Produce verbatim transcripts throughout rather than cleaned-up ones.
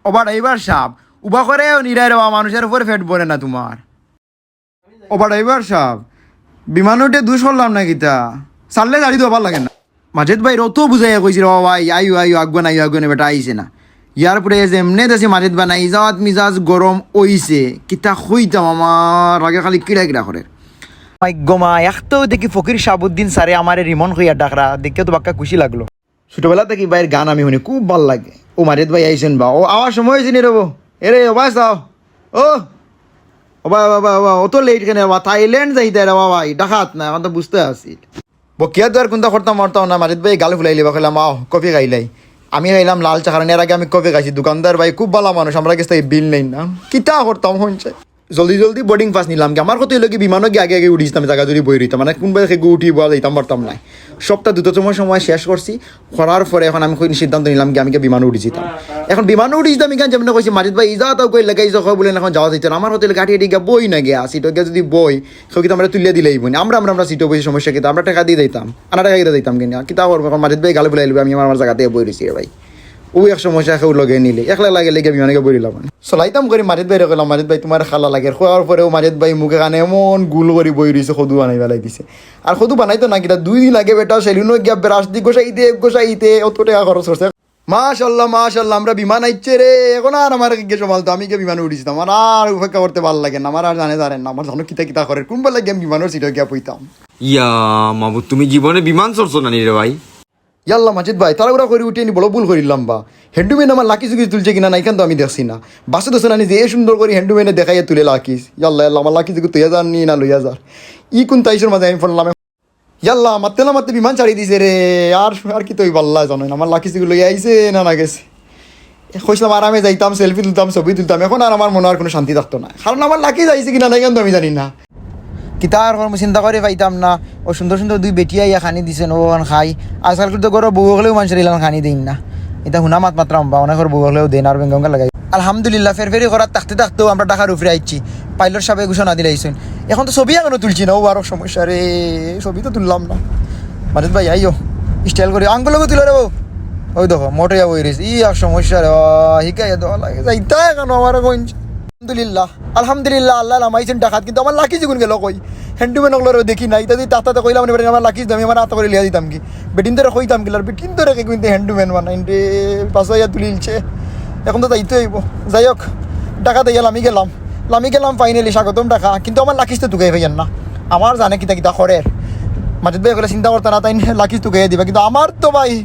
ওবা driver sub, উবা করে নিরায় রে বা, মানুষের উপরে পেট ভরে না তোমার। ওবা ড্রাইভার সাব, বিমান উঠে দুষ করলাম না কিতা? ছাড়লে গাড়ি তো আবার লাগে না। মাজেদ ভাই অত বুঝাইয়া কইছি রে, "ও ভাই, আইও, আইও, আগুয়ান আইও, আগুয়ান, বেটা আইছে না।" ইয়ার পরে যে এমনে দেশে মাজেদ ভাই নাই, যাওয়াত মিজাজ গরম অইছে। কিতা কইতাম, আমার রাগে খালি কিড়া কিড়া করে। মাই গো মা, এক তো দেখি ফকির শাহাবুদ্দিন স্যারে আমারে রিমন কইয়া ডাকরা, দেখিয়া তো বাক্কা খুশি লাগলো। ছোটবেলা থাকি ভাইর গান আমি হুনি, খুব ভালা লাগে। ও মাজেদ ভাই আইছইন বা, ও আওয়ার সময় অইছে নি রে বা? এরে, ও ভাই চাও। ও, ও ভাই, ও ভাই, ও ভাই, ও ভাই, অত লেট কেনে বা? থাইল্যান্ড যাইতায় রে বা ভাই, ঢাকাত না, এখন তো বুঝতে আছি। বকিয়া তো আর কুন্তা করতাম পারতাম না, মাজেদ ভাই গাল ফুলাইলিবা, কইলাম, "আও, কফি খাইলাই।" আমি খাইলাম লাল চা, কারণ এর আগে আমি কফি খাইছি। দোকানদার ভাই খুব ভালা মানুষ, আমরার গেছ থাকি বিল নেইন না। কিতা করতাম হুনছে? জলদি জলদি বোর্ডিং পাস নিলাম গি। আমার কথা অইলো গি বিমানো গিয়া আগে আগে উঠি যিতাম, জাগা জুড়ি বই রইতাম, মানে কুনবা দেখি গু উঠি বওয়া যাইতাম পারতাম নায়। সবটা দ্রুততম সময় শেষ করছি। করার পরে এখন আমি কই সিদ্ধান্ত নিলাম গি আমি গিয়া বিমানো উঠি যিতাম। এখন বিমানো উঠি যিতাম গি, যেমনে কইছি মাজেদ ভাই ইজাত আও কই লাগাই যখন বলেন এখন যাওয়া যাইতো না। আমার কথা অইলো গি আটি আটি গিয়া বই না গিয়া, সিটো গিয়া যদি বই, কেউ কিতা আমরারে তুলিয়া দিলাইবো নি? আমরা, আমরা, আমরা সিটো বইছি, সমস্যা কিতা? আমরা টেকা দিয়া যাইতাম, আনা টেকা দিয়া যাইতাম কিনা? কিতা করবো? এখন মাজেদ ভাই গাল ফুলাইলিবা, আমি আমার, আমার জাগাত বই রইছি রে ভাই। ও এক সমস্যা, কেউ লগে নিলে একলা লাগে লেগে বিমানে গিয়া বই রইলাম। চলাইতাম করি মাজেদ ভাইরে কইলাম, "মাজেদ ভাই, তোমার খালা লাগের।" কওয়ার পরে ও মাজেদ ভাই মুখে কানে এমন গুল করি বই রইছে, কদু বানাই ফালাই দিছে। আর কদু বানাইতো না কিতা, দুই দিন আগে বেটা সেলুনো গিয়া ব্রাশ দি ঘষাইতে ঘষাইতে অত টেকা খরচ করছে। মাশাল্লাহ, মাশাল্লাহ, আমরা বিমান আইচ্ছে রে। এখন আর আমার গিয়া সমালতো, আমি গিয়া বিমানো উঠি যিতাম। আমার আর অপেক্ষা করতে ভালা লাগে না, আমার আর জানে জানে না, আমার জানো কিতা কিতা করে, কুনবা লাগে আমি বিমানর সিটো গিয়া বইতাম। ইয়া মাবুদ, তুমি জীবনে বিমান চড়ছো না নি রে ভাই? ইয়াল্লা মাজেদ ভাই, তাড়াহুড়া করি উঠি নি বড় ভুল করিলাম বা। হ্যান্ডম্যান আমার লাকি চুকি তুলছে কিনা না, ইখান তো আমি দেখছি না। বাসে দেখছো না নি যে এ সুন্দর করি হ্যান্ডম্যানে দেখাইয়া তুলে লাকিজ। ইয়াল্লা, ইয়াল্লা, আমার লাকি চুকি তুইয়া যার নি না লইয়া যার। ই কুন তাইশর মাঝে আমি পড়লাম। ইয়াল্লা, মাততে না মাততে বিমান ছাড়ি দিছে রে। আর, আর কিতা অইবো আল্লায় জানইন। আমার লাকি চুকি লইয়া আইছে না, না গেছে। কইছিলাম আরামে যাইতাম, সেলফি তুলতাম, ছবি তুলতাম, এখন আর আমার মনো আর কুনু শান্তি থাকতো নায়, কারণ আমার লাকি যাইছে কিনা নাই কিন্তু আমি জানি না। কিতা আর করমু, চিন্তা করি পাইতাম না। ও সুন্দর সুন্দর দুই বেটি আইয়া খানি দিছইন, ও অখন খাই। আজকাল কিন্তু ঘরো বউ অকলেও মানষরে ইলান খানি দেইন না। ইতা হুনা মাত মাতরাম বা, অনেকর বউ অকলেও দেইন আর বেঙ্গঙ্গা লাগাই। আলহামদুলিল্লাহ, ফেরফেরি করাত থাকতে থাকতেও আমরা ঢাকার উপরে আইছি। পাইলট সাবে ঘোষণা দিলাইছইন। এখন তো ছবি এখনো তুলছি না, ও আরো সমস্যা রে, ছবি তো তুললাম না। মাজেদ ভাই আইও, স্টাইল করি আঙ্গুল লগো তুলো রে বউ। ওই দেখো মোটে যাবো ইরিস, ই আর সমস্যা রে, হিকাইয়া দেওয়া লাগে যাইতা এখন আমার কোন। আলহামদুলিল্লাহ, আলহামদুলিল্লাহ, আল্লায় লামাইছইন ঢাকাত, কিন্তু আমার লাকি যেগুন গেল কই? হ্যান্ডম্যান অকলরে দেখি নাই, ইতা যদি তাতা কইলাম নি, আমার লাকি দামি আমার আত করি লিয়া দিতাম কি? বেটিন্তরে কইতাম কিলার, বেটিন্তরে কে কিন্তু হ্যান্ডম্যান বানাইন রে, বাসাইয়া তুলিলছে। এখন তো যাইতে অইবো। যাই হোক, ঢাকাত আইয়া লামি গেলাম, লামি গেলাম ফাইনালি, স্বাগতম ঢাকা। কিন্তু আমার লাকিজ তো তুকাই পাইয়ার না, আমার জানে কিতা কিতা করের। মাজেদ ভাই অকলে চিন্তা করতা না, তাইন লাকিজ তুকাইয়া দিবা, কিন্তু আমার তো ভাই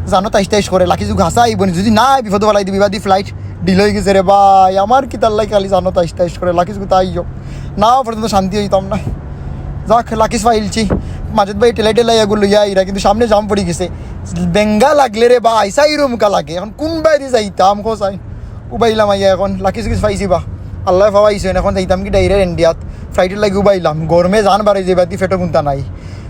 জানো তাইশ তাইশ করে, লাকি যুগ হাসা আইবো নি, যদি না আয় বিপদো ফালাই দিবি, বাদি ফ্লাইট ডিলে অই গেছে রে ভাই। আমার কিতার লাগি খালি জানো তাইশ তাইশ করে, লাকি যুগ তাই হোক না পর্যন্ত শান্তি অইতাম না। যাক, লাকিজ পাইলছি, মাজেদ ভাই ঠেলাই ঠেলাই এগু লইয়া আইরা, কিন্তু সামনে জাম পড়ি গেছে। বেঙ্গা লাগলে রে ভাই, চাইরো মুখা লাগে, এখন কুন বায়দি যাইতাম কো চাই। উবাইলাম আইয়া এখন, লাকিজ উকিজ পাইছি বা, আল্লায় পাওয়াইছইন, এখন যাইতাম কি ডাইরেক্ট ইন্ডিয়াত, ফ্লাইটর লাগি উবাইলাম, গরমে জান বাড়ি যাইবা, দি পেটো কুন্তা নাই।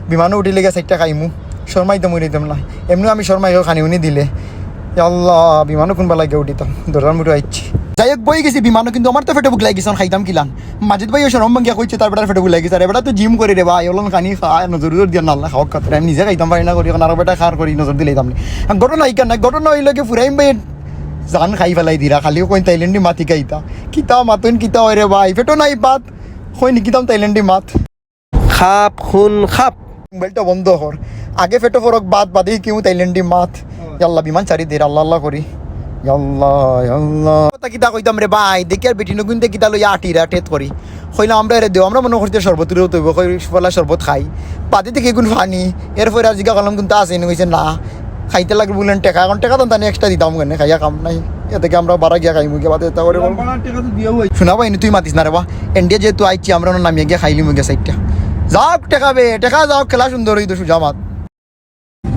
বিমানো উঠিলে গিয়া চাইরটা খাইমু, শরমাইতে মরিতাম না। এমনেও আমি শরমাই খানি উনি দিলে। ইয়া আল্লাহ, বিমানো কুনবা লাগিয়া উঠিতাম, দরজার মুঠো আইছি। যাই হোক, বই গেছি বিমানো, কিন্তু আমার তো পেটো ভুক লাগিছে, খাইতাম কিলান। মাজেদ ভাইও শরম ভাঙ্গিয়া কইছে, তার বেটার পেটো ভুক লাগিছে। আর বেটা তো জিম করে রে ভাই, অলান খানি খায়, নজর উজর দিয়া না, আল্লাহ খাওয়াক খাতরে। আমি নিজে খাইতাম পারি না করি, এখন আর বেটা খার করি, নজর দিলাইতাম নি। ঘটনা ইখান না, ঘটনা অইলো কি ফুরাইম ভাই জান খাই ফালাই দিরা, খালি কইন থাইল্যান্ডি মাত হিকাইতা। কিতা মাতইন, কিতা অয় রে ভাই, পেটো নাই ভাত, কইন হিকিতাম থাইল্যান্ডি মাত। খাপ খুন খাপ। মোবাইলটা বন্ধ কর। আগে পেটো ফরক বাদ, বাদে কিউ থাইল্যান্ডি মাত। ইয়াল্লা, বিমান ছাড়ি দের, আল্লাহ আল্লাহ করি। ইয়াল্লা, ইয়াল্লা। কথা কিতা কইতাম রে ভাই, দেখি আর বেটিনগুইন্তে কিতা লইয়া আটিরা ঠেত করি। কইলাম, "আমরা এরে দেও, আমরা মনো করছি শরবত উরবত অইবো, কই পয়লা শরবত খাই।" বাদে দেখি এগুন পানি, এরপরে আর জিগা করলাম, "কুন্তা আছে নি?" কইছে, "না।" খাইতে লাগবো বুলেন টেকা, এখন টেকা তো তানে এক্সট্রা দিতাম কেনে, খাইয়া কাম নাই। এতে কি আমরা বারা গিয়া খাইমু গিয়া বাদে তা করে বলবো। বারা টেকা তো দিয়াও আইছি। শোনা ভাই, তুই মাতিস না রে বা। ইন্ডিয়া যেহেতু আইছি, আমরা অনো নামিয়া গিয়া খাইলিমু গিয়া চাইরটা। যাউক টেকা বে, টেকা যাউক, খেলা সুন্দর অইতো, সুজা মাত।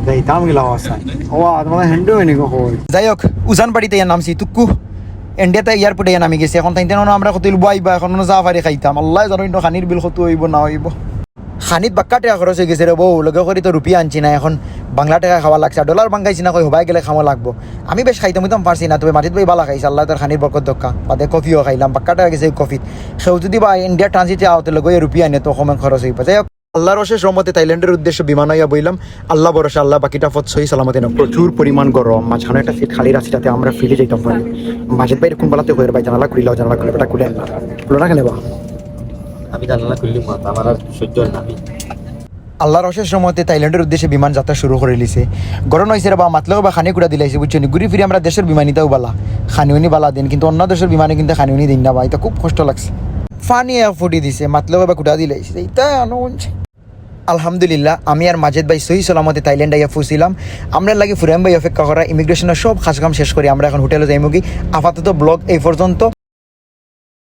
যাইতাম গিলা অবস্থা। ও, আর তোমার হ্যান্ডু হয়নি গো, কই? যাই হোক, উজান বাড়িত আইয়া নামছি, তুক্কু। ইন্ডিয়াত এয়ারপোর্টে আইয়া নামি গেছি, এখন তাইন তাইন অনো আমরা কত অইল বইবা, এখন অনো যা পারি খাইতাম। আল্লায় জানইন অনো খানির বিল কত অইবো না অইবো। খানিত বাক্কা টেকা খরচ অই গেছে রে বউ, লগে করি তো রুপিয়া আনছি না। এখন বাংলা টেকা খাওয়া লাগছে, আর ডলার ভাঙ্গাইছি না, কই হবায় গেলে খামো লাগবো। আমি বেশ খাইতাম অইতাম পারছি না, তবে মাজেদ ভাই বালা খাইছে, আল্লায় তার খানির বরকত দক্কা। বাদে কফিও খাইলাম, বাক্কা টেকা গেছে কফিত। কেউ যদি বা ইন্ডিয়া ট্রানজিটে আওতে লগে রুপিয়া আনে তো কমে খরচ অইবো। যাই হোক, আল্লাহর অশেষ রহমতে থাইল্যান্ডের উদ্দেশ্যে বিমান আইয়া বইলাম। আল্লাহ ভরসা, আল্লাহ বাকিটা পথ সহি সালামতে নেব। প্রচুর পরিমাণ গরম, মাঝখানো একটা সিট খালি রাখছে, যাতে আমরা ফ্রিজে যাইতাম পারি। মাজেদ ভাই এরকম বালাতে কইরা, "ভাই, জানালা খুলিলাও, জানালা খুলে।" বেটা খুলে না, খুলো না কেনে বা? আমি জানালা খুললি মত, আমার আর সহ্য হয় না। আমি আল্লাহর অশেষ রহমতে থাইল্যান্ডের উদ্দেশ্যে বিমান যাত্রা শুরু করিলিছে। গরম অইছে রে বা, মাতলেও বা খানি কুড়া দিলাইছে, বুঝছো নি? ঘুরি ফিরি আমরা দেশের বিমানিতাও বালা, খানি উনি বালা দেইন, কিন্তু অন্য দেশের বিমানে কিন্তু খানি উনি দেইন না বা, ইতা খুব কষ্ট লাগছে। পানি আইয়া ফুটি দিছে, মাতলেও বা কুড়া দিলাইছে, ইতা আনো আলহামদুলিল্লাহ, আমি আর মাজেদ ভাই সহি সালামতে থাইল্যান্ড আইয়া পৌঁছিলাম। আমরার লাগি ফুরাইম ভাই অপেক্ষা করা, ইমিগ্রেশনের সব কাজকাম শেষ করি আমরা এখন হোটেলে যাইমুগি। আপাতত ব্লগ এই পর্যন্ত।